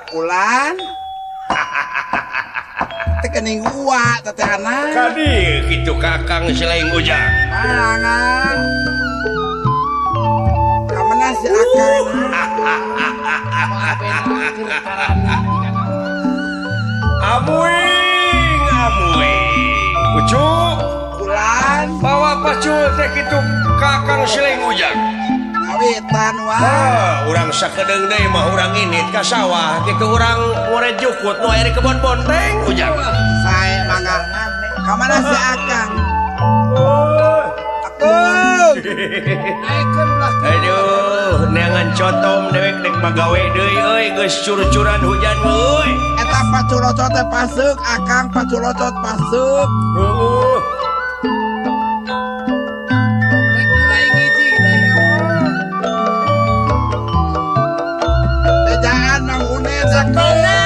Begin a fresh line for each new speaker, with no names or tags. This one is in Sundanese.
Ulan. Teh geuning uwa teh anak.
Kadi kitu Kakang Sileng Ujang.
Mangga. Kamana si Akang?
Amuing, amuing. Ucu,
Ulan.
Bawa pacul teh kitu Kakang Sileng Ujang.
Ngawitan wae.
Ah, urang sakedeung deui mah urang init ka sawah kitu urang ngore jukut nu aya di kebon bonteng Ujang.
Sae mangga. Kamana si Akang? Akang.
Aduh, neangan cotom dewek dek bagawe deui euy geus cur-curan hujan euy.
Eta paculocot teh paseuk, Akang paculocot paseuk.
Heeh.
Bejaan Mang Unen Akang.